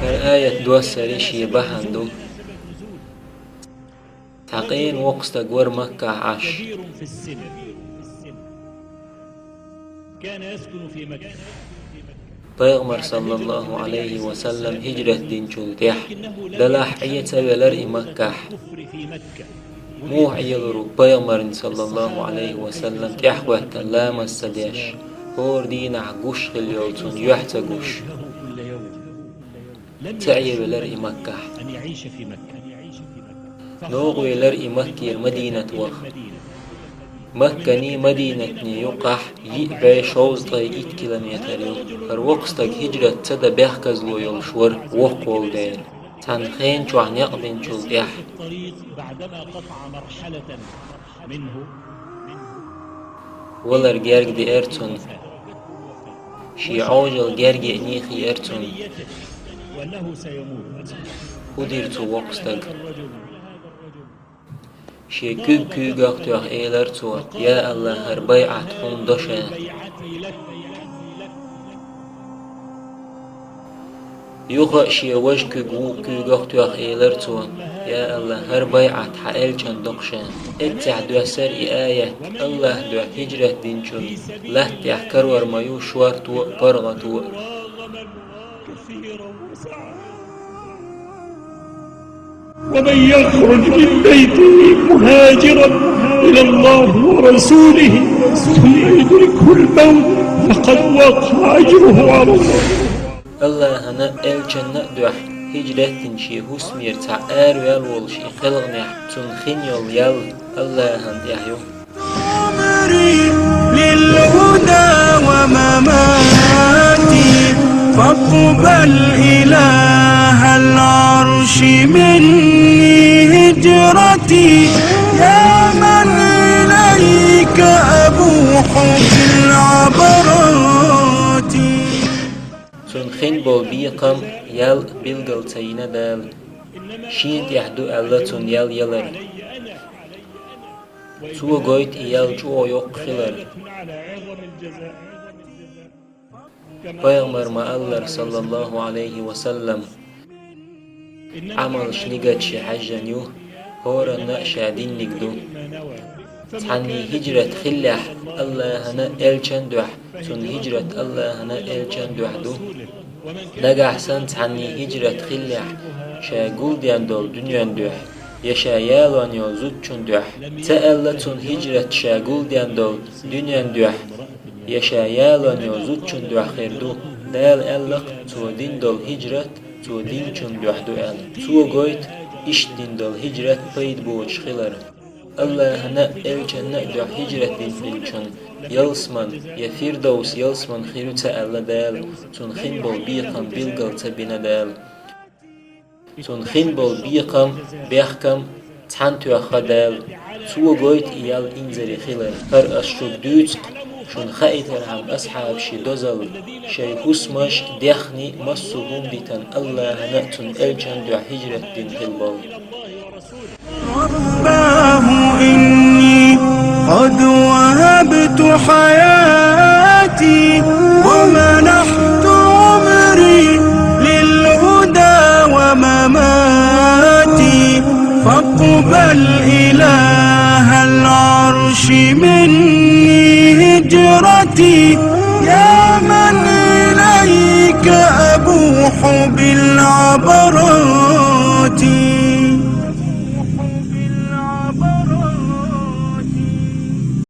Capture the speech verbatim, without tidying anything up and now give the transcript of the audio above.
ХӀара аят доссаран шен бахьан ду. Цхьа къена воккха стаг вара Маккахь Ӏаш. Пайхамар, саллаллаху Ӏалайхи ва саллам, хӀиджрат динчул тӀаьхьа, делахь Ӏе ца велара и Маккахь. Муха Ӏелур ву пайхамарна, саллаллаху Ӏалайхи ва саллам, тӀаьхьахӀоьттина ламаз ца деш, хӀора дийнахь гуш хилла йолу цунна юьхь ца гуш? Ца Ӏевелара и Маккахь. Новкъа велара и Маккера Мадинат ваха. Макканий Мадинатний юккъехь йиъ бӀе шовзткъе итт километр ю. ХӀара воккха стаг хӀиджрат ца дан бехказло йолуш вара, воккха волу дела. Цхьана хена чохь некъ динчул тӀаьхьа. Валар герга деара цунна. Шен Ӏожалла герга еъний хиира цунна. ХӀун дира цу воккха стага? Шен куьг куьйгах тоьхна элара цо: «Я АллахӀ, хӀара байӀат хьуна до ша». Юха а шен важа куьг вукху куьйгах тоьхна элара цо: «Я АллахӀ, хӀара байӀат хьан элчан доккхуш». Эццехь доьссара и аят: АллахӀан дуьхьа хӀиджрат динчун латта тӀехь карор ма ю шорто а, паргӀато а. ومن يخرج من بيته مهاجرا إلى الله ورسوله ثم يدركه الموت فقد وقع أجره على الله. АллахӀана а, элчанна а дуьхьа хӀиджрат дина шен хӀусамера цхьа араваьлла волуш и кхелхинехь цунна хин йолу ял АллахӀана тӀехь ю. عمري للهدى ومماتي، فاقبل إله العرش مني هجرتي، يا من إليك أبوح بالعبرات. Цунна хин болу бекхам, ял билгал ца йина Дала. Шена тӀехь ду аьлла цунна ял ялар. Цо гойту и ял чӀогӀа йоккха хилар. Пайхамара ма-аллара, саллаллаху Ӏалайхи ва саллам, Ӏамалш, нигатш хьаьжжина ю, хӀоранна а ша динниг ду. Цхьанний хӀиджрат хиллехь АллахӀана а, элчан дуьхьа, цунна хӀиджрат АллахӀана а, элчан дуьхьа ду. Нагахь санна цхьанний хӀиджрат хиллехь ша гулден долу дуьнен дуьхьа, я ша ялон йолу зудчун дуьхьа, ца аьлла цунна хӀиджрат ша гулден долу дуьнен дуьхьа, я ша ялон йолу зудчун дуьхьа хир ду, Дала аьлла-кх, цо дина долу хӀиджрат цо динчун дуьхьа ду аьлла. Цо гойту иштта дина долу хӀиджрат пайда боцуш хилар. АллахӀана а, элчанна а дуьхьа хӀиджрат дина хиллачун ялсаман я Фирдовс ялсаман хир ю ца аьлла Дала, цунна хин болу бекхам билгал ца бина Дала. Цунна хин болу бекхам, бехкам цхьаьна тоьхна Дала. Цо гойту и ял инзаре хилар. ХӀара ас шуьга дуьйцу-кх, шуна хаийтархьама, асхьабаш шайн дозалла, шайн хӀусамаш, даьхни, массо а хӀума дитина АллахӀана а, цуьнан элчанна а дуьхьа хӀиджрат дина хилла болу. رباه إني قد وهبت حياتي ومنحت عمري للهدى ومماتي، فاقبل إله العرش مني